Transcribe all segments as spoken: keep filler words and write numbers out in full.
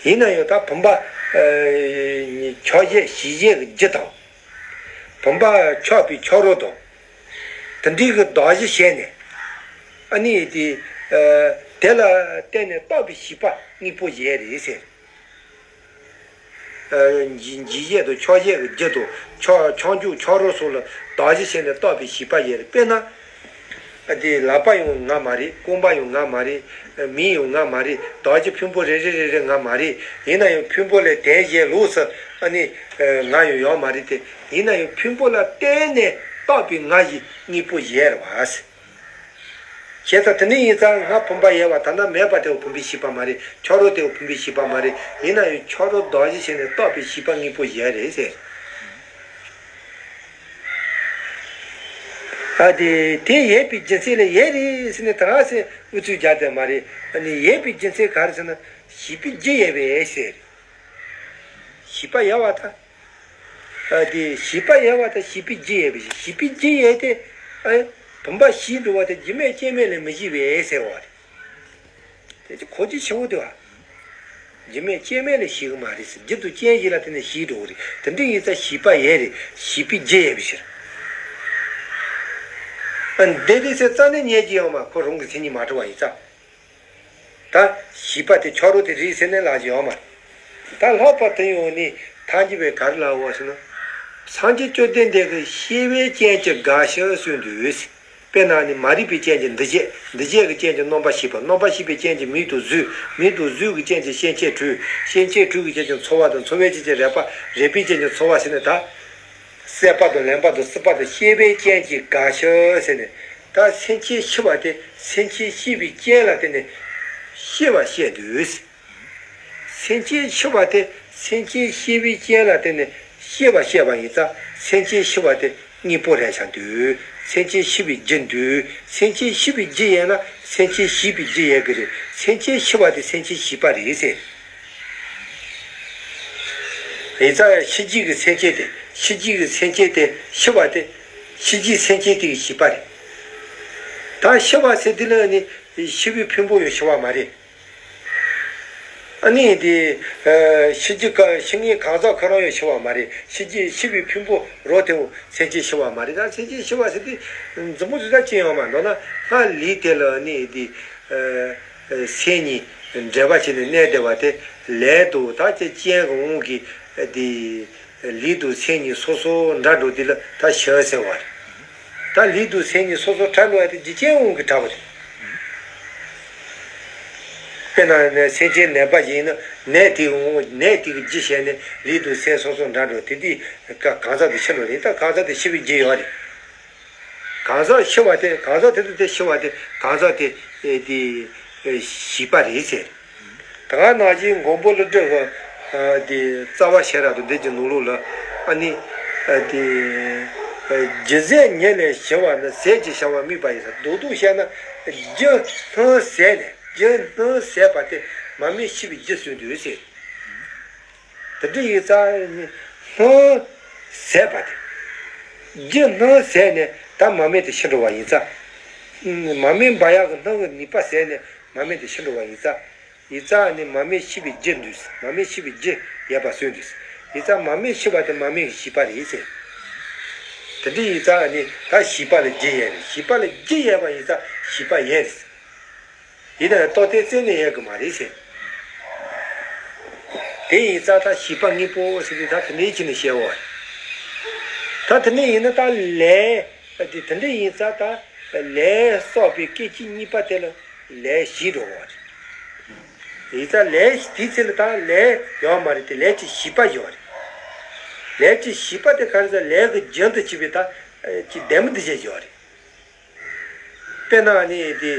ཡིན་ན་ཡང་ད་བུམ་པ་ཨ་ཆགས་བྱེད་ཞིག་བྱེད་ཀྱི་རྒྱུ་དང་། བུམ་པ་ཆགས་པའི་ཆགས་རོགས་དང་། དེ་འདྲའི་གི་གདགས་གཞི་བྱས་ནས། ཨ་ནི་དེ་ཨ་དེ་ལ་བརྟེན་ནས་བཏགས་པའི་ཤེས་པ་དངོས་པོ་གཞན་རེད་ཟེར། ཨ་འཇིག་འཇིག་བྱེད་དང་ཆགས་བྱེད་ཀྱི་རྒྱུ་དང་། ཆགས་ཆགས་འཇུག་ཆགས་རོགས་སོགས་ལ་གདགས་གཞི་བྱས་ནས་བཏགས་པའི་ཤེས་པ་གཞན་རེད། དཔེར་ན། ཨ་དེ་ལག་པ་ཡང་ང་མ་རེད། རྐང་པ་ཡང་ང་མ་རེད། མིག་ཡང་ང་མ་རེད། གདགས་གཞི་ཕུང་པོ་རེ་རེ་རེ་རེ་ང་མ་རེད། ཡིན་ན་ཡང་ཕུང་པོ་ལས་དོན་གཞན་ལོགས་སུ་ཨ་ནི་ང་ཡང་ཡོད་མ་རེད་དེ། ཡིན་ན་ཡང་ཕུང་པོ་ལ་བརྟེན་ནས་བཏགས་པའི་ང་ཞིག་དངོས་པོ་གཞན་རེད་བ། བྱས་ཙང་དེ་འདྲ་ཡིན་ཙང་སྔར་བུམ་པ་ཡོད་པ་ད་ལྟ་མེད་པ་དེ་བོ་བུམ་པའི་ཤེས་པ་མ་རེད། ཆགས་རོགས་དེ་བོ་བུམ་པའི་ཤེས་པ་མ་རེད། ཡིན་ན་ཡང་ཆགས་རོགས་གདགས་གཞི་བྱས་ནས་བཏགས་པའི་ཤེས་པ་དངོས་པོ་གཞན་རེད་ཟེར། ཨ་དེ་དེ་ཡོད་པའི་རྒྱུ་མཚན་ལས་ཡོད་རེད་ཟེར་ནས་ད་རང་སེ་ཨུ་ཚུགས་རྒྱག་དེ་མ་རེད། ཨ་ནི་ཡོད་པའི་རྒྱུ་མཚན་ག་རེ་ཟེར་ན། ཤེས་པའི་རྒྱུ་ཡོད་པས་ཟེར། ཤེས་པ་ཡོད་པ་ད། ཨ་དེ་ཤེས་པ་ཡོད་པ་དང་ཤེས་པའི་རྒྱུ་ཡོད་པའི་ཕྱིར། ཤེས་པའི་རྒྱུ་ཡོད་དེ། ཨ་བུམ་པ་ཞིག་འགྲོ་བ་དེ་རྒྱུ་མེད་རྐྱེན་མེད་ལས་མི་སྐྱེ་བས་ཟེར་བ་རེད། དེ་ཚོ་གོ་རྒྱུ་ཆེ་བོ་དེ་བ། རྒྱུ་མེད་རྐྱེན་མེད་ལས་སྐྱེ་གི་མ་རེད་ཟེར། རྒྱུ་དང་རྐྱེན་གཞན་ལ་བརྟེན་ནས་སྐྱེ་འགྲོ་གི་རེད། དེ་འདྲ་ཡིན་ཙང་ཤེས་པ་ཡོད་རེད། ཤེས་པའི་རྒྱུ་ཡོད་པའི་ཕྱིར། ཨ་འདི་དེ་ཚེ་རྩ་ནས་རྙེད་ཀྱི་ཡོད་མ། ཁོ་རང་གི་མཚན་ཉིད་མ་གྲུབ་པ་ཡིན་ཙང་། ད་ཤེས་པ་དེ་ཆགས་རོགས་དེ་རེད་ཟེར་ནས་ལབ་ཀྱི་ཡོད་མ་རེད། ད་ལྷག་པར་དུ་ཡང་ནི་ཐལ་འགྱུར་བས་ག་རེ་ལབ་པ་ཟེར་ན། སངས་རྒྱས་བཅོམ་ལྡན་འདས་ཀྱིས་ཤེས་པའི་རྐྱེན་གྱིས་དགག་བྱའི་ཕྱིར་དུ། དཔེར་ན་ནི་མ་རིག་པའི་རྐྱེན་གྱིས་འདུ་བྱེད། འདུ་བྱེད་ཀྱི་རྐྱེན་གྱིས་རྣམ་པར་ཤེས་པ། རྣམ་པར་ཤེས་པའི་རྐྱེན་གྱིས་མིག་དང་གཟུགས། མིག་དང་གཟུགས་ཀྱི་རྐྱེན་གྱིས་སྐྱེ་མཆེད་དྲུག། སྐྱེ་མཆེད་དྲུག་གི་རྐྱེན་གྱིས་ཚོར་བ་དང་། ཚོར་བའི་རྐྱེན་གྱིས་རེག་པ། རེག་པའི་རྐྱེན་གྱིས་ཚོར་བ་ཟེར་ནས་ད། སྲེད་པ་དང་ལེན་པ་དང་སྲིད་པ་དང་ཤེས་པའི་རྐྱེན་གྱིས་དགག་བྱའི་ཕྱིར་ཟེར་ནས། ད་སེམས་ཅན་ཤི་བ་དེ་སེམས་ཅན་ཤི་བའི་རྐྱེན་ལ་བརྟེན་ནས་ཤི་བ་བཤད་དུས། སེམས་ཅན་ཤི་བ་དེ་སེམས་ཅན་ཤི་བའི་རྐྱེན་ལ་བརྟེན་ནས་ཤི་བ་བཤད་པ་ཡིན་ཙང་། སེམས་ཅན་ཤི་བ་དེ་དངོས་པོ་རེད་ཤག་འདུག་སེམས་ཅན་ཤི་བའི་རྒྱུ་འདུག་སེམས་ཅན་ཤི་བའི་རྒྱུ་ཡིན་ན་སེམས་ཅན་ཤེས་པའི་རྒྱུ་ཡོད་གི་རེད། སེམས་ཅན་ཤི་བ་དེ་སེམས་ཅན་ཤེས་པ་རེད་ཟེར། ཡིན་ཙང་ཤི་རྒྱུ་གི་སེམས་ཅན་དེ། ཤི་རྒྱུ་གི་སེམས་ཅན་དེ་ཤི་བ་དེ། ཤི་རྒྱུའི་སེམས་ཅན་དེ་གི་ཤེས་པ་རེད། ད་ཤི་བ་ཟེར་དུས་ལ་ནི་ཤི་བའི་ཕུང་པོ་ཡང་ཤི་བ་མ་རེད། ཨ་ནི་དེ་ཤི་རྒྱུ་ག་ཤི་ངེས་གང་ཟག་ཁོ་རང་ཡང་ཤི་བ་མ་རེད། ཤི་རྒྱུ་ཤི་བའི་ཕུང་པོ་རོ་དེ་བོ་སེམས་ཅན་ཤི་བ་མ་རེད། ད་སེམས་ཅན་ཤི་བ་ཟེར་དུས་མཛུབ་མོ་ཟུར་ཟ་ཅི་ཡང་མ་འདོད་ན། སྔར་ལུས་དེ་ལ་ནི་དེ་སེམས་གཉིས་འབྲེལ་བ་བྱས་ནས་གནས་བསྡད་པ་དེ་ལས་དང་ད་ཅི་རྐྱེན་གྱི་དབང་གིས་དེ། ལུས་དང་སེམས་གཉིས་སོ་སོ་འདྲ་འགྲོ་དུས་ལ་ད་ཤི་ཟེར་བ་རེད། ད་ལུས་དང་སེམས་གཉིས་སོ་སོ་འདྲ་འགྲོ་ཡ་དེ་རྒྱུ་རྐྱེན་དབང་གིས་འདྲ་བ་རེད། དཔེར་ན་ནི་སེམས་ཅན་ནད་པ་ཞིག་ཡིན་ན་ནད་དེའི་དབང་ནད་དེ་གི་རྒྱུ་བྱས་ནས་ལུས་དང་སེམས་སོ་སོ་འདྲ་འགྲོ་དེ་དུས་ག་གང་ཟག་དེ་ཤི་འགྲོ་རེད། ད་གང་ཟག་དེ་ཤི་བའི་རྒྱུ་ཡོད་རེད། གང་ཟག་ཤི་བ་དེ་གང་ཟག་དེ་དང་དེ་ཤི་བ་དེ་གང་ཟག་དེ་དེ་ཤེས་པ་རེད་ཟེར། ད་ག་ནང་བཞིན་མགོན་པོ་ཀླུ་སྒྲུབ་ཀྱི་དེ་རྩ་བ་ཤེས་རབ་ཏུ་འདི་གི་ནང་ལོགས་ལ་ཨ་ནི་དེ་རྒྱུ་ཟད་ཉིད་ལས་ཞི་བ་ནི་ཟད་ཅིང་བྱང་བ་དམིགས་པ་ཡིན་ཟེར། རྡོག་རྡོག་བཤད་ན་རྒྱུ་སྣང་ཟད་ནས་རྒྱུ་སྣང་ཟད་པ་དེ་མར་མེ་ཤི་བའི་རྒྱུ་ཟེར་འདུག་ཟེར། དེ་འདྲ་ཡིན་ཙང་སྣང་ཟད་པ་དེ། རྒྱུ་སྣང་ཟད་ནས་ད་མར་མེ་དེ་ཤི་འགྲོ་བ་ཡིན་ཙང་། མར་མེ་འབར་ཡག་གི་སྣང་གི་ནུས་པ་ཟད་ནས་མར་མེ་དེ་ཤི་འགྲོ་བ་ཡིན་ཙང་། ཡིན་ཙང་ནི་མར་མེ་ཤི་བའི་རྒྱུ་འདུག་མར་མེ་ཤི་བའི་རྒྱུ་ཡོད་པ་ཟེར་འདུག་ཡིན་ཙང་མར་མེ་ཤི་བ་དེ་མར་མེ་གི་ཤེས་པ་རེད་ཟེར། དེ་འདྲ་ཡིན་ཙང་ནི་ད་ཤེས་པ་ལ་རྒྱུ་ཡོད་རེད། ཤེས་པ་ལ་རྒྱུ་ཡོད་པ་ཡིན་ཙང་ཤེས་པ་ཡོད་རེད། ཡིན་ན་ཡང་རྟོག་བདེ་རྩད་ནས་ཡོད་གི་མ་རེད་ཟེར། དེ་ཡིན་ཙང་ད་ཤེས་པ་དངོས་པོ་ཟེར་དུས་ད་དེ་འདྲའི་ཕྱིར་ནས་བཤད་འོ། ད་དེ་འདྲ་ཡིན་ན་ད་ལས་དེ་དེ་འདྲ་ཡིན་ཙང་ད་ལས་བསགས་པའི་སྐད་ཅིག་གཉིས་པ་དེ་ལ་ལས་ཞིག་འགྲོ་བ་རེད། ཡིན་ཙང་ལས་དེའི་ཚེ་ལ་ད་ལས་ཡོད་མ་རེད་དེ་ལས་ཀྱི་ཤེས་པ་ཡོད་རེད། ལས་ཀྱི་ཤེས་པ་དེ་ག་རེ་ཟེར། ལས་ཀྱི་རྒྱུན་དུ་གྱུར་པའི་ད་ཀྱི་ལྡན་མིན་འདུ་བྱེད་ཡོད་རེད། དཔེར་ན་ནི་དེ་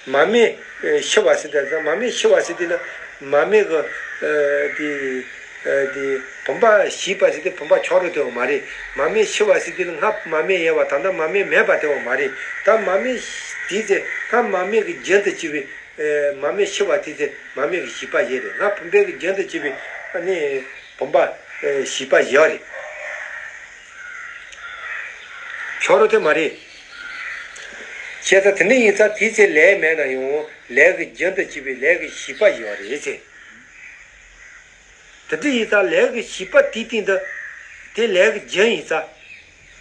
མར་མེ་ཤི་བ་ཟེར་དུས་མར་མེ་ཤི་བ་ཟེར་དུས་ལ་མར་མེ་གི་དེ་དེ་བུམ་པ་ཞིག་པ་ཟེར་དུས་བུམ་པ་ཆགས་རོགས་དེ་བ་མ་རེད། མར་མེ་ཤི་བ་ཟེར་དུས་ལ་སྔར་མར་མེ་ཡོད་པ་ད་ལྟ་མར་མེ་མེད་པ་དེ་བ་མ་རེད། ད་མར་མེ་དེའི་ཚེ་སྔར་མར་མེ་གི་རྒྱུན་དུ་གྱུར་པའི་མར་མེ་ཤི་བ་དེའི་ཚེ་མར་མེ་གི་ཤེས་པ་ཡོད་རེད། སྔར་བུམ་པའི་གི་རྒྱུན་དུ་གྱུར་པའི་ནི་བུམ་པ་ཨེ་ཤེས་པ་ཡོད་རེད། ཆགས་རོགས་དེ་མ་རེད། བྱས་ཙང་དེ་འདྲ་ཡིན་ཙང་དེའི་ཚེ་ལས་མེད་ན་ཡང་ལས་ཀྱི་རྒྱུན་དུ་གྱུར་པའི་ལས་ཀྱི་ཤེས་པ་ཡོད་རེད་ཟེར། དེ་འདྲ་ཡིན་ཙང་ལས་ཀྱི་བྱིས་པ་དེའི་སྟེང་དུ། དེ་ལས་ཀྱི་རྒྱུན་ཡིན་ཙང་།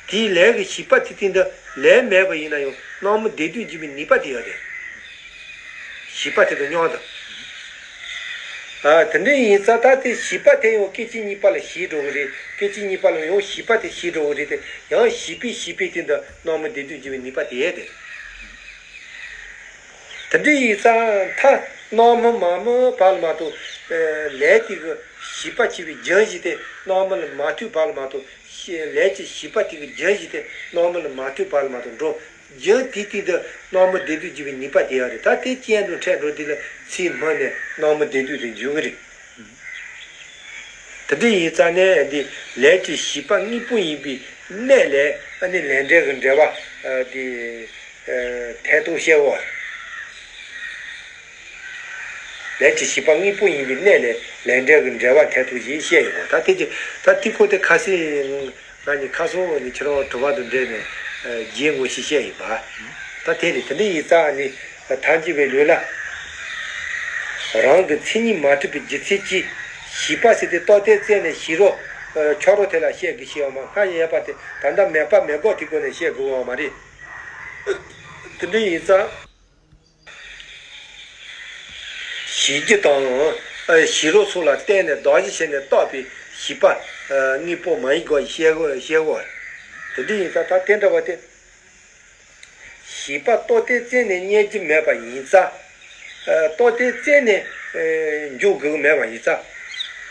དེའི་ལས་ཀྱི་བྱིས་པ་དེའི་སྟེང་དུ་ལས་མེད་པ་ཡིན་ན་ཡང་སྣང་མུན་བདེ་སྡུག་འབྱེད་པའི་ནུས་པ་དེ་ཡོད་རེད། བྱིས་པ་དེ་དང་མཉམ་དུ། ཨ། དེ་འདྲ་ཡིན་ཙང་ད་དེ་བྱིས་པ་དེ་ཡང་སྐད་ཅིག་གཉིས་པ་ལ་ཞིག་འགྲོ་གི་རེད། སྐད་ཅིག་གཉིས་པ་ལ་ཡང་བྱིས་པ་དེ་ཞིག་འགྲོ་གི་རེད་དེ། ཡང་བྱིས་པའི་བྱིས་པའི་སྟེང་དུ་སྣང་མུན་བདེ་སྡུག་འབྱེད་པའི་ནུས་པ་དེ་ཡོད་རེད། དེ་འདྲ་ཡིན་ཙང་མཐའ་སྣང་མུན་མ་མུན་བར་ལ་མ་གཏོགས། ཨ། ལས་དེ་གི་བྱིས་པ་བྱེད་པའི་རྒྱུན་བཞི་དེ་སྣང་མུན་ལ་མ་ཐུག་བར་ལ་མ་གཏོགས། ཤེས། ལས་ཀྱི་བྱིས་པ་དེ་གི་རྒྱུན་བཞི་དེ་སྣང་མུན་ལ་མ་ཐུག་བར་ལ་མ་གཏོགས་འགྲོ། རྒྱུན་དེའི་སྟེང་དུ་སྣང་མུན་བདེ་སྡུག་འབྱེད་པའི་ནུས་པ་དེ་ཡོད་རེད། ད་དེ་སྐྱེ་འགྲོ་འཕྲད་འགྲོ་དེ་ལ་ཚེ་སྨིན་ནས་སྣང་མུན་བདེ་སྡུག་དེ་འབྱུང་གི་རེད། དེ་འདྲ་ཡིན་ཙང་ནས་འདི་ལས་ཀྱི་བྱིས་པ་དངོས་པོ་ཡིན་པའི་གནས་ལས་ཨ་ནི་ལས་འབྲས་ཀྱི་འབྲེལ་བ། ཨ། འདི། ཨ། ཐད་གཏོང་བཤད་འོ། ལས་ཀྱི་བྱིས་པ་དངོས་པོ་ཡིན་པའི་གནས་ལས་ལས་འབྲས་ཀྱི་འབྲེལ་བ་ཐད་གཏོང་ཞེས་བཤད་ཡོད། ད་དེ་ཀྱི་ད་དེ་ཁོ་དེ་ཁ་སང་ང་གཉིས་ཁ་སང་ནས་ཁྱེད་རང་དྲི་བ་དང་འབྲེལ་ནས། ཨ། རྒྱན་ངོ་ཤེས་བཤད་ཡིན་པ། ད་དེ་རེད། དེ་འདྲ་ཡིན་ཙང་ནི་ཐལ་འགྱུར་བའི་ལུགས་ལ། རང་གི་མཚན་ཉིད་མ་གྲུབ་པའི་རྒྱུ་མཚན་གྱིས་བྱིས་པ་ཟེར་དེ་རྟོག་ལྡན་རྩད་ནས་བྱིས་རོགས། ཨ། ཁྱོད་རོགས་དེ་ལ་བཤད་དགོས་ཤེས་ཡོད་མ། སྔར་ཡོད་པ་དེ་ད་ལྟ་མེད་པ་མེད་དགོས་དེ་སྒོ་ནས་བཤད་དགོས་པ་མ་རེད། དེ་འདྲ་ཡིན་ཙང་། བྱིས་རྒྱུ་དང་། ཨ། བྱིས་རོགས་སོགས་ལ་བརྟེན་ནས་གདགས་གཞི་བྱས་ནས་རྟོགས་པའི་བྱིས་པ། ཨ། དངོས་པོ་མ་ཡིན་དགོས་ཞེས་བཤད་དགོས། དེ་འདྲ་ཡིན་ཙང་ད་དེ་འདྲ་བ་དེ། བྱིས་པ་རྟོག་ལྡན་རྩད་ནས་རྙེད་རྒྱུ་མེད་པ་ཡིན་ཙང་། ཨ། རྟོག་ལྡན་རྩད་ནས། ཨ། འཇོག་དགོས་ཀྱི་མེད་པ་ཡིན་ཙང་།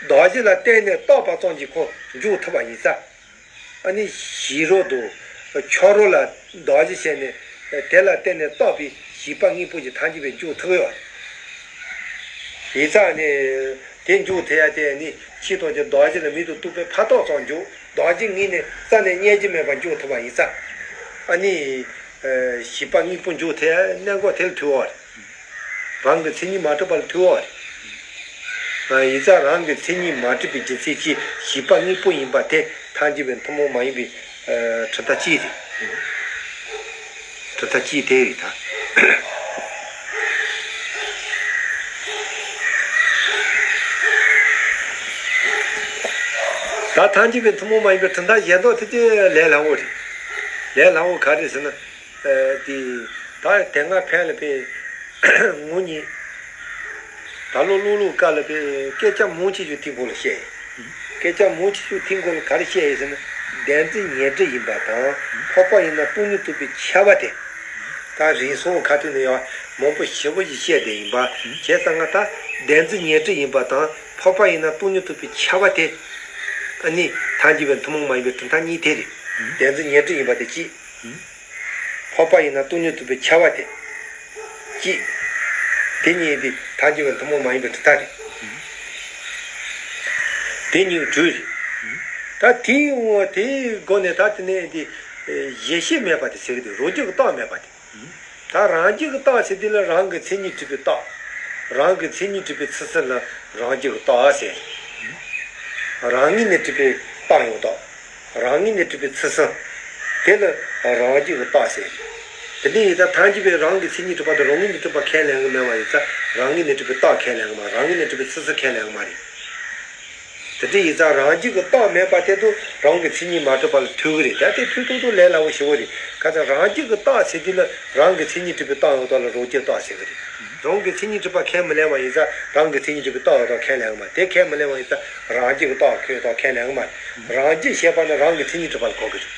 གདགས་གཞི་ལ་བརྟེན་ནས་རྟོགས་པ་ཙམ་གྱིས་ཁོ་འཇོག་ཐུབ་པ་ཡིན་ཙང་། ཨ་ནི་བྱིས་རོགས་དང་ཁྱོད་རོགས་ལ་གདགས་གཞི་བྱས་ནས་དེ་ལ་བརྟེན་ནས་རྟོགས་པའི་བྱིས་པ་དངོས་པོ་ཞིག་ཐམས་ཅད་པའི་འཇོག་ཐུབ་ཡོད། ཡིན་ཙང་ནི་དེ་འཇོག་ཐུབ་ཡ་དེ་ནི་ཕྱི་ཐོག་གི་གདགས་གཞི་ལ་མིག་ཏུ་རྟོགས་པའི་ཕ་རྟོགས་ཙམ་འཇོག། གདགས་གཞི་ངོས་ནས་རྩད་ནས་རྙེད་རྒྱུ་མེད་པར་འཇོག་ཐུབ་པ་ཡིན་ཙང་། ཨ་ནི་བྱིས་པ་དངོས་པོ་འཇོག་ཐུབ་ཡ་གནད་འགག་དེ་ལ་ཐུག་ཡོད་རེད། རང་གི་མཚན་ཉིད་མ་གྲུབ་པ་ལ་ཐུག་ཡོད་རེད། ཡིན་ཙང་རང་གི་མཚན་ཉིད་མ་གྲུབ་པའི་རྒྱུ་མཚན་གྱིས་བྱིས་པ་དངོས་པོ་ཡིན་པ་དེ་ཐལ་འགྱུར་བའི་ཐུན་མོང་མ་ཡིན་པའི། ཨ། གྲུབ་མཐའ་གཅིག་རེད། གྲུབ་མཐའ་གཅིག་དེ་རེད་ད། ད་ཐལ་འགྱུར་བའི་ཐུན་མོང་མ་ཡིན་པའི་གྲུབ་མཐའ་གཞན་དག་དེ་དེ་ལས་སླ་བོ་རེད། ལས་སླ་བོ་ག་རེ་ཟེར་ན། ཨ། དེ་ད་དེ་སྔ་ཕན་ལ་ཕན། ངོ་གཉིས། ད་ལོ་ལོ་ལོ་ཀ་ལ་པའི་སྐད་ཆ་མང་ཆེ་ཤོས་དེ་སྐོར་ལ་བཤད་ཡིན། སྐད་ཆ་མང་ཆེ་ཤོས་དེ་སྐོར་ལ་ག་རེ་བཤད་ཡིན་ཟེར་ན། བདེན་རྫུན་ཉོན་སྒྲིབ་ཡིན་པ་དང་། འཕགས་པ་ཡིན་ན་སྟོང་ཉིད་རྟོགས་པའི་ཁྱབ་པ་དེ། ད་རིང་སང་ཁ་ཐུག་ནས་ཡང་མང་པོ་ཞེ་པོ་ཞིག་བཤད་བསྡད་ཡིན་པ། བྱས་ཙང་ང་ད་བདེན་རྫུན་ཉོན་སྒྲིབ་ཡིན་པ་དང་འཕགས་པ་ཡིན་ན་སྟོང་ཉིད་རྟོགས་པའི་ཁྱབ་པ་དེ། ཨ་ནི་ཐལ་འགྱུར་བའི་ཐུན་མོང་མ་ཡིན་པའི་གྲུབ་མཐའ་གཉིས་དེ་རེད། བདེན་རྫུན་ཉོན་སྒྲིབ་ཡིན་པ་དེ་གཅིག། འཕགས་པ་ཡིན་ན་སྟོང་ཉིད་རྟོགས་པའི་ཁྱབ་པ་དེ། གཅིག། དེ་གཉིས་དེ་ཐལ་འགྱུར་བའི་ཐུན་མོང་མ་ཡིན་པའི་གྲུབ་མཐའ་རེད། དེ་གཉིས་དྲུག་རེད། ད་དེའི་དབང་དེའི་སྒོ་ནས་ད་དེ་ནས་དེ་གཞི་ཤེས་མེད་པ་དེ་ཟེར་གི་འདུག་རང་རྒྱུད་ཀྱི་རྟགས་མེད་པ་དེ། ད་རང་རྒྱུད་ཀྱི་རྟགས་ཟེར་དུས་ལ་རང་གི་མཚན་ཉིད་གྲུབ་པའི་རྟགས། རང་གི་མཚན་ཉིད་གྲུབ་པའི་ཚུལ་གསུམ་ལ་རང་རྒྱུད་ཀྱི་རྟགས་ཟེར། རང་ངོས་ནས་གྲུབ་པའི་རྟགས་ཡང་དག་རང་ངོས་ནས་གྲུབ་པའི་ཚུལ་གསུམ། དེ་ལ་རང་རྒྱུད་ཀྱི་རྟགས་ཟེར། དེ་འདྲ་ཡིན་ཙང་ཐལ་འགྱུར་བས་རང་གི་མཚན་ཉིད་གྲུབ་པ་དང་རང་ངོས་ནས་གྲུབ་པ་ཁས་ལེན་གྱི་མེད་པ་ཡིན་ཙང་རང་ངོས་ནས་གྲུབ་པའི་རྟགས་ཁས་ལེན་གྱི་མ་རེད། རང་ངོས་ནས་གྲུབ་པའི་ཚུལ་གསུམ་ཁས་ལེན་གྱི་མ་རེད། དེ་འདྲ་ཡིན་ཙང་རང་རྒྱུད་ཀྱི་རྟགས་མེད་པ་དེ་དུ་རང་གི་མཚན་ཉིད་མ་གྲུབ་པ་ལ་ཐུག་གི་རེད། ད་དེ་ཐུག་ཐུག་ཐུག་ལས་སླ་བོ་ཞེ་བོ་རེད། ག་ཚོད་རང་རྒྱུད་ཀྱི་རྟགས་ཟེར་དུས་ལ་རང་གི་མཚན་ཉིད་གྲུབ་པའི་རྟགས་ཡོད་དོ་ལ་རང་རྒྱུད་རྟགས་ཟེར་གི་རེད། རང་གི་མཚན་ཉིད་གྲུབ་པ་ཁས་མི་ལེན་པ་ཡིན་ཙང་རང་གི་མཚན་ཉིད་གྲུབ་པའི་རྟགས་ཡོད་དོ་ཁས་ལེན་གི་མ་རེད། དེ་ཁས་མི་ལེན་པ་ཡིན་ཙང་རང་རྒྱུད་ཀྱི་རྟགས་ཁས་ཡོད་དོ་ཁས་ལེན་གི་མ་རེད། རང་རྒྱུད་ཞེས་པ་ནི་རང་གི་མཚན་ཉིད་གྲུབ་པ་ལ་གོ་གི་རེད།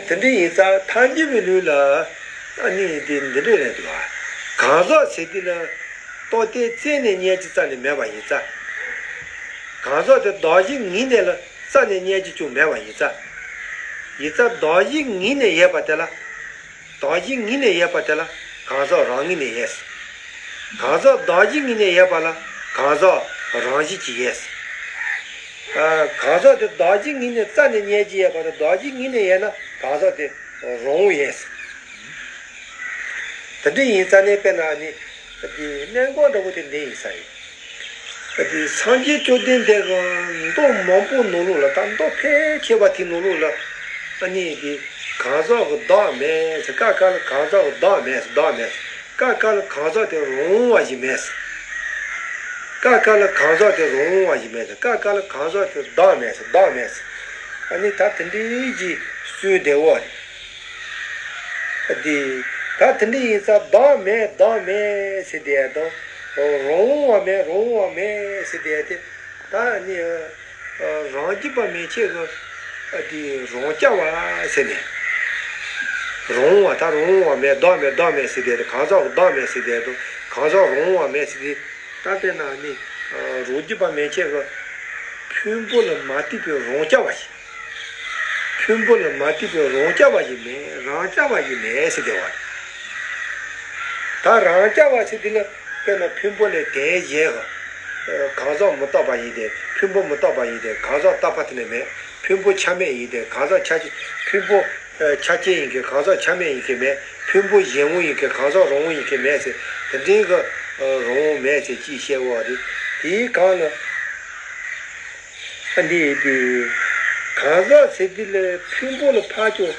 དེ་འདྲ་ཡིན་ཙང་ཐལ་འགྱུར་བའི་ལུགས་ལ་ཨ་ནི་དེ་འདི་འདྲ་རེད་འདུག་ཨ། གང་ཟག་ཟེར་དུས་ལ་རྟོག་ལྡན་རྩད་ནས་རྙེད་རྒྱུ་རྩ་ནས་མེད་པ་ཡིན་ཙང་། གང་ཟག་དེ་གདགས་གཞི་ངོས་ནས་ལ་རྩ་ནས་རྙེད་རྒྱུ་ཅུང་མེད་པ་ཡིན་ཙང་། ཡིན་ཙང་གདགས་གཞི་ངོས་ནས་ཡོད་པ་དེ་ལ། གདགས་གཞི་ངོས་ནས་ཡོད་པ་དེ་ལ་གང་ཟག་རང་ངོས་ནས་ཡོད། གང་ཟག་གདགས་གཞི་ངོས་ནས་ཡོད་པ་ལ་གང་ཟག་རང་བཞིན་གྱིས་ཡོད། ཨ། གང་ཟག་དེ་གདགས་གཞི་ངོས་ནས་རྩ་ནས་རྙེད་རྒྱུ་ཡོད་པ་དང་གདགས་གཞི་ངོས་ནས་ཡོད་ན་གང་ཟག་དེ་རང་ཡོད། དེ་འདྲ་ཡིན་ཙང་ནས་དཔེར་ན་ནི་དེ་གནད་འགག་འདྲ་བོ་དེ་འདི་ཡིན་ས་རེད། དེ་སངས་རྒྱས་བཅོམ་ལྡན་འདས་ཀྱིས་མདོ་མང་པོ་ནང་ལོགས་ལ་ད་མདོ་ཕལ་ཆེ་བ་དེ་ནང་ལོགས་ལ་ཨ་ནི་དེ་གང་ཟག་གི་བདག་མེད་ཟེར། ཀ་ཁ་ལ་གང་ཟག་གི་བདག་མེད་ཟེར། བདག་མེད་ཟེར། ཀ་ཁ་ལ་གང་ཟག་དེ་རང་དབང་བ་ཞིག་མེད་ཟེར། ཀ་ཁ་ལ་གང་ཟག་དེ་རང་དབང་བ་ཞིག་མེད་ཟེར། ཀ་ཁ་ལ་གང་ཟག་དེ་བདག་མེད་ཟེར། བདག་མེད་ཟེར། ཨ་ནི་ད་དེ་འདྲའི་གི་སྐྱོན་བདེ་བོ་རེད། ཨ་དེ། ད་དེ་འདྲ་ཡིན་ཙང་བདག་མེད་བདག་མེད་ཟེར་དེ་དང་། རང་དབང་བ་མེད་རང་དབང་བ་མེད་ཟེར་དེ་དེ། ད་ནི། རང་རྒྱུད་པ་མན་ཆད་ཀྱི། ཨ་དེ་རང་རྐྱ་བ་ཟེར་ནས། རང་དབང་བ་ད་རང་དབང་བ་མེད་བདག་མེད་བདག་མེད་ཟེར་དེ་དེ་གང་ཟག་གི་བདག་མེད་ཟེར་དེ་དང་གང་ཟག་རང་དབང་བ་མེད་ཟེར་དེ། ད་དཔེར་ན་ནི། རང་རྒྱུད་པ་མན་ཆད་ཀྱི། ཕུང་པོ་ལ་མ་ལྟོས་པའི་རང་རྐྱ་བ་ཞིག་ཕུང་པོ་ལ་མ་ལྟོས་པའི་རང་རྐྱ་བ་ཞིག་མེད་རང་རྐྱ་བ་ཞིག་མེད་ཟེར་དེ་བ། ད་རང་རྐྱ་བ་ཟེར་དེ་ལ་དཔེར་ན་ཕུང་པོ་ལས་དོན་གཞན་གྱི། གང་ཟག་མི་རྟག་པ་ཡིན་ཏེ་ཕུང་པོ་མི་རྟག་པ་ཡིན་ཏེ་གང་ཟག་རྟག་པ་དེ་ནི་མེད། ཕུང་པོ་ཆ་མེད་ཡིན་ཏེ་གང་ཟག་ཆ་ཕུང་པོ། ཆ་ཅན་ཡིན་གྱི་གང་ཟག་ཆ་མེད་ཡིན་གྱི་མེད། ཕུང་པོ་གཞན་དབང་ཡིན་གྱི་གང་ཟག་རང་དབང་ཡིན་གྱི་མེད་ཟེར། དེ་འདྲའི་གི་རང་དབང་མེད་ཟེར་ཅིག་བཤད་པ་རེད། དེའི་སྒང་ལ། ཨ་འདི་དེ། གང་ཟག་ཟེར་དུས་ལ་ཕུང་པོ་ལ་ཕར་ཀྱང་།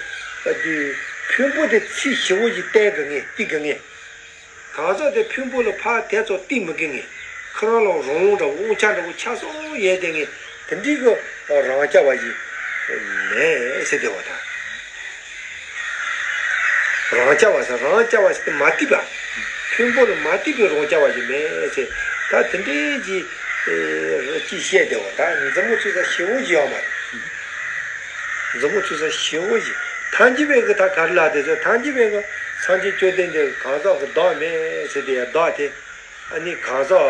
ཨ་འདི། ཕུང་པོ་དེ་ཚིག་ཞིབ་པོ་ཞིག་བསྟན་དགོས་ངེས་བསྟན་དགོས་ངེས། གང་ཟག་དེ་ཕུང་པོ་ལ་ཕར་དེ་ཚོ་བསྟན་མི་དགོས་ངེས། ཁོ་རང་ལ་རང་དབང་འདྲ་བོ་དབང་ཆ་འདྲ་བོ་ཆགས་སོང་ཡོད་དེ་ངེས། དེ་འདྲའི་གི་རང་རྐྱ་བ་ཞིག་མེད་ཟེར་དེ་བ་དང་། རང་རྐྱ་བ་ཟེར་རང་རྐྱ་བ་ཟེར་དེ་མ་ལྟོས་པ། ཕུང་པོ་ལ་མ་ལྟོས་པའི་རང་རྐྱ་བ་ཞིག་མེད་ཟེར། ད་དེ་འདྲའི་གི་ཅིག་བཤད་དེ་བ་ད་མཛུབ་མོ་བཙུགས་ས་ཞེ་པོ་ཞིག་ཡོད་མ་རེད། མཛུབ་མོ་བཙུགས་ས་ཞེ་པོ་ཞིག་ཐལ་འགྱུར་བའི་གི་ད་ག་རེ་ལབ་དེ་ཚོ་ཐལ་འགྱུར་བའི་གི་སངས་རྒྱས་བཅོམ་ལྡན་འདས་གང་ཟག་གི་བདག་མེད་ཟེར་དེ་ཡང་བདག་དེ། ཨ་ནི་གང་ཟག་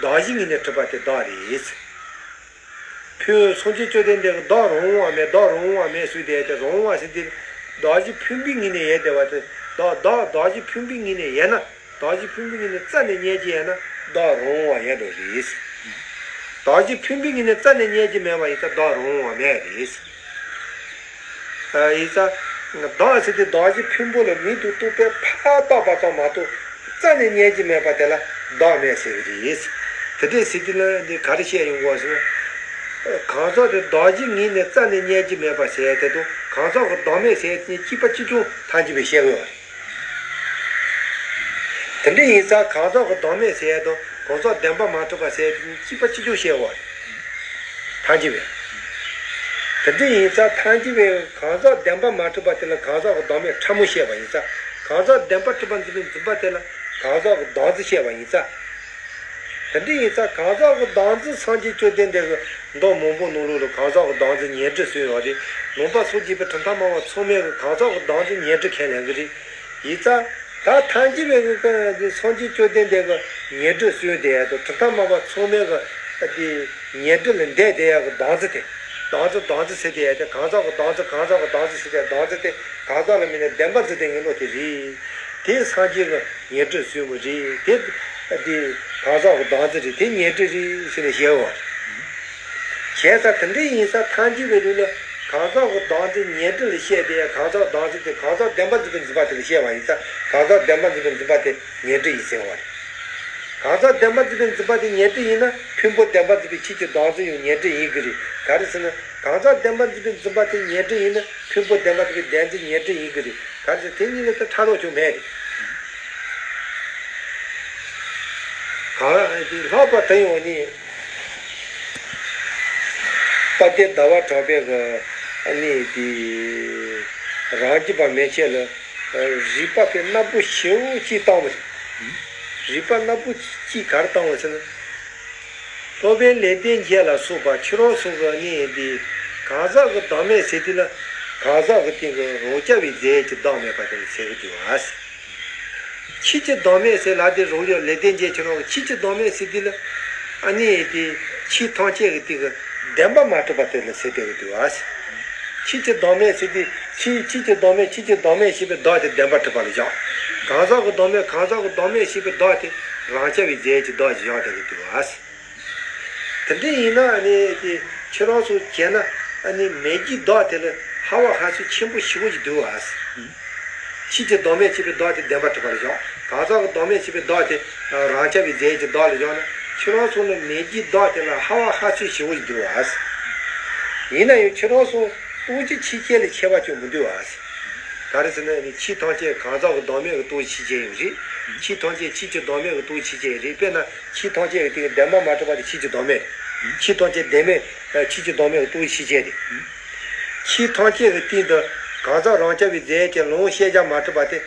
གདགས་གཞི་ངོས་ནས་གྲུབ་པ་དེ་བདག་རེད། ཕུང་སངས་རྒྱས་བཅོམ་ལྡན་འདས་ཀྱི་བདག་རང་དབང་བ་མེད་བདག་རང་དབང་བ་མེད་ཟེར་དེ་དེ་རང་དབང་བ་ཟེར་དེ། གདགས་གཞི་ཕུང་པོའི་ངོས་ནས་ཡོད་བསྡད་པ་དེ། བདག་བདག་གདགས་གཞི་ཕུང་པོའི་ངོས་ནས་ཡོད་ན། གདགས་གཞི་ཕུང་པོའི་ངོས་ནས་རྩ་ནས་རྙེད་ཀྱི་ཡོད་ན་བདག་རང་དབང་བ་ཡོད་འགྲོ་རེད། གདགས་གཞི་ཕུང་པོའི་ངོས་ནས་རྩ་ནས་རྙེད་ཀྱི་མེད་པ་ཡིན་ཙང་བདག་རང་དབང་བ་མེད་རེད། ཡིན་ཙང་། བདག་ཟེར་དེ་གདགས་གཞི་ཕུང་པོ་ལ་མིང་དུ་གཏུགས་པའི་ཕར་བཏགས་པ་ཙམ་མ་གཏོགས་རྩ་ནས་རྙེད་ཀྱི་མེད་པ་དེ་ལ་བདག་མེད་ཟེར་གྱི་རེད། དེ་འདྲའི་ཟེར་དུས་ལ་འདི་ག་རེ་བཤད་ཡོང་དགོས་ཟེར་ན། གང་ཟག་དེ་གདགས་གཞི་ངོས་ནས་རྩ་ནས་རྙེད་ཀྱི་མེད་པ་ཟེར་དེ་དང་གང་ཟག་གི་བདག་མེད་ཟེར་དེ་གཉིས་གཅིག་པ་གཅིག་རྐྱང་ཐལ་འགྱུར་བས་བཤད་དགོས་པ་རེད། དེ་འདྲ་ཡིན་ཙང་གང་ཟག་གི་བདག་མེད་ཟེར་ཡ་དང་གང་ཟག་བདེན་པར་མ་གྲུབ་པ་ཟེར་ཡ་དེ་གཉིས་གཅིག་པ་གཅིག་རྐྱང་བཤད་དགོས་པ་རེད། ཐལ་འགྱུར་བས། དེ་འདྲ་ཡིན་ཙང་ཐལ་འགྱུར་བས་གང་ཟག་བདེན་པར་མ་གྲུབ་པ་དེ་ལ་གང་ཟག་གི་བདག་མེད་ཕྲ་མོ་བཤད་པ་ཡིན་ཙང་གང་ཟག་བདེན་པར་གྲུབ་པར་འཛིན་པའི་འཛིན་པ་དེ་ལ་གང་ཟག་གི་བདག་འཛིན་བཤད་པ་ཡིན་ཙང་། དེ་འདྲ་ཡིན་ཙང་གང་ཟག་གི་བདག་འཛིན་སངས་རྒྱས་བཅོམ་ལྡན་འདས་ཀྱིས་མདོ་མང་པོ་ནང་ལོགས་ལ་གང་ཟག་གི་བདག་འཛིན་ཉོན་སྒྲིབ་གསུངས་ཡོད་རེད། ལུང་པ་སངས་རྒྱས་པའི་གྲུབ་མཐའ་སྨྲ་བ་ཚང་མས་གི་གང་ཟག་གི་བདག་འཛིན་ཉོན་སྒྲིབ་ཁས་ལེན་གི་རེད། ཡིན་ཙང་། ད་ཐལ་འགྱུར་བའི་གི་སངས་རྒྱས་བཅོམ་ལྡན་འདས་ཀྱིས་ཉོན་སྒྲིབ་གསུངས་དེ་ཡ་དང་གྲུབ་མཐའ་སྨྲ་བ་ཚང་མས་གི་དེ་ཉོན་སྒྲིབ་ལ་འདས་དེ་ཡ་གི་བདག་འཛིན་དེ། བདག་འཛིན་བདག་འཛིན་ཟེར་དེ་ཡ་དེ་གང་ཟག་གི་བདག་འཛིན་གང་ཟག་གི་བདག་འཛིན་ཟེར་དེ་བདག་འཛིན་དེ་གང་ཟག་ལ་དམིགས་ནས་བདེན་པར་འཛིན་དེ་ངེས་ལོག་དེ་རེད། དེ་སངས་རྒྱས་ཀྱིས་ཉོན་སྒྲིབ་གསུངས་པ་རེད་དེ། དེ་གང་ཟག་གི་བདག་འཛིན་རེད་དེ་ཉོན་སྒྲིབ་རེད་ཟེར་ནས་བཤད་པ་རེད། བྱས་ཙང་དེ་འདྲ་ཡིན་ཙང་ཐལ་འགྱུར་བའི་ལུགས་ལ་གང་ཟག་གི་བདག་འཛིན་ཉོན་སྒྲིབ་ལ་བཤད་དེ་གང་ཟག་བདག་འཛིན་དེ་གང་ཟག་བདེན་པར་འཛིན་པའི་འཛིན་པ་དེ་ལ་བཤད་པ་ཡིན་ཙང་གང་ཟག་བདེན་པར་འཛིན་པའི་འཛིན་པ་དེ་ཉོན་སྒྲིབ་ཡིན་ཟེར་བ་རེད། གང་ཟག་བདེན་པར་འཛིན་པའི་འཛིན་པ་དེ་ཉོན་སྒྲིབ་ཡིན་ན་ཕུང་པོ་བདེན་པར་འཛིན་པའི་ཆོས་ཀྱི་བདག་འཛིན་ཡང་ཉོན་སྒྲིབ་ཡིན་གྱི་རེད། ག་རེ་ཟེར་ན་གང་ཟག་བདེན་པར་འཛིན་པའི་འཛིན་པ་དེ་ཉོན་སྒྲིབ་ཡིན་ན་ཕུང་པོ་བདེན་པར་འཛིན་པའི་བདེན་འཛིན་ཉོན་སྒྲིབ་ཡིན་གྱི་རེད། ག་རེ་ཟེར་དེ་གཉིས་ལ་ད་ཕྲ་རགས་ཅུང་མེད་རེད། གང་ལྷག་པ་དེ་ཡང་ནི། དཔལ་ལྡན་ཟླ་བ་གྲགས་པས་གི་ཨ་ནི་དེ་རང་རྒྱུད་པ་མན་ཆད་ལ་རིགས་པ་དཔེ་སྣ་བུག་ཞེ་པོ་ཅིག་བཏང་བ་རེད། རིགས་པ་སྣ་བུག་ཅིག་ག་རེ་བཏང་བ་ཟེར་ན། སློབ་དཔོན་ལེགས་ལྡན་འབྱེད་ལ་སོགས་པ་ཁྱེད་རང་ཚོ་གི་ཨ་ནི་དེ་གང་ཟག་གི་བདག་མེད་ཟེར་དུས་ལ་གང་ཟག་གི་སྟེང་གི་རང་རྐྱ་བའི་རྫས་ཀྱི་བདག་མེད་པ་དེ་ལ་ཟེར་གི་འདུག་ཨ། ཆོས་ཀྱི་བདག་མེད་ཟེར་ལབ་དེ་རང་རྒྱུད་ལེགས་ལྡན་འབྱེད་ཁྱེད་རང་གི་ཆོས་ཀྱི་བདག་མེད་ཟེར་དུས་ལ། ཨ་ནི་དེ་ཆོས་ཐམས་ཅད་ཀྱི་སྟེང་གི་བདེན་པ་མ་གྲུབ་པ་དེ་ལ་ཟེར་བསྡད་ཀྱི་འདུག་ཨ། ཆོས་ཀྱི་བདག་མེད་ཟེར་དུས་ཆོས་ཆོས་ཀྱི་བདག་མེད་ཆོས་ཀྱི་བདག་མེད་ཞེས་པའི་བདག་དེ་བདེན་པ་གྲུབ་པ་ལ་བཞག་གང་ཟག་གི་བདག་མེད་གང་ཟག་གི་བདག་མེད་ཞེས་པའི་བདག་དེ་རང་རྐྱ་བའི་རྫས་ཀྱི་བདག་ཅིག་བཞག་བསྡད་ཀྱི་འདུག་ཨ། དེ་འདྲ་ཡིན་ན་ཨ་ནི་དེ་ཁྱེད་རང་ཚོ་བྱས་ན་ཨ་ནི་མེད་རྒྱུའི་བདག་དེ་ལ་ཧ་བ་ཧ་ཚོད་ཆེན་པོ་ཞེ་པོ་ཅིག་འདུག་ཨ། ཆོས་ཀྱི་བདག་མེད་ཅེས་པའི་བདག་དེ་བདེན་པར་གྲུབ་པ་ལ་བཞག་གང་ཟག་གི་བདག་མེད་ཅེས་པའི་བདག་དེ་རང་རྐྱ་བའི་རྫས་ཀྱི་བདག་ལ་བཞག་ན་ཁྱེད་རང་ཚོ་ལ་མེད་རྒྱུའི་བདག་དེ་ལ་ཧ་བ་ཧ་ཚོད་ཞེ་པོ་ཅིག་འདུག་ཨ། ཡིན་ན་ཡང་ཁྱེད་རང་ཚོ་སྟོང་ཆོས་ཆོས་ཅན་ལ་ཁྱད་པར་ཅུང་མི་འདུག་ཨ། ག་རེ་ཟེར་ན་ནི་ཆོས་ཐམས་ཅད་གང་ཟག་གི་བདག་མེད་ཀྱི་རྟོགས་ཆོས་ཅན་ཡིན་རེད། ཆོས་ཐམས་ཅད་ཆོས་ཀྱི་བདག་མེད་ཀྱི་རྟོགས་ཆོས་ཅན་རེད། དཔེར་ན་ཆོས་ཐམས་ཅད་ཀྱི་སྟེང་བདེན་པ་མ་གྲུབ་པ་དེ་ཆོས་ཀྱི་བདག་མེད་རེད། ཆོས་ཐམས་ཅད་བདེན་མེད་ཆོས་ཀྱི་བདག་མེད་ཀྱི་རྟོགས་ཆོས་ཅན་རེད། ཆོས་ཐམས་ཅད་ཀྱི་སྟེང་དུ་གང་ཟག་རང་རྐྱ་བའི་རྫས་ཀྱི་ལོངས་ཤེས་བྱ་མ་གྲུབ་པ་དེ་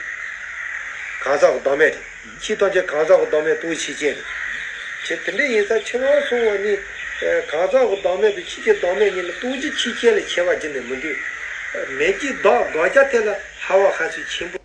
གང་ཟག་གི་བདག་མེད་རེད། ཆོས་ཐམས་ཅད་གང་ཟག་གི་བདག་མེད་རྟོགས་ཆོས་ཅན་རེད། ཁྱེད་དེ་འདྲ་ཡིན་ཙང་ཕྱི་རང་སོང་བ་ནི། གང་ཟག་གི་བདག་མེད་དང་ཆོས་ཀྱི་བདག་མེད་གཉིས་ལ་རྟོགས་རྒྱུ་ཆོས་ཅན་ལ་ཁྱད་པར་བརྒྱབ་ནས་མི་འདུག་མེད་རྒྱུའི་བདག་དགག་བྱ་དེ་ལ་ཧ་བ་ཧ་སུ་ཆེན་པོ།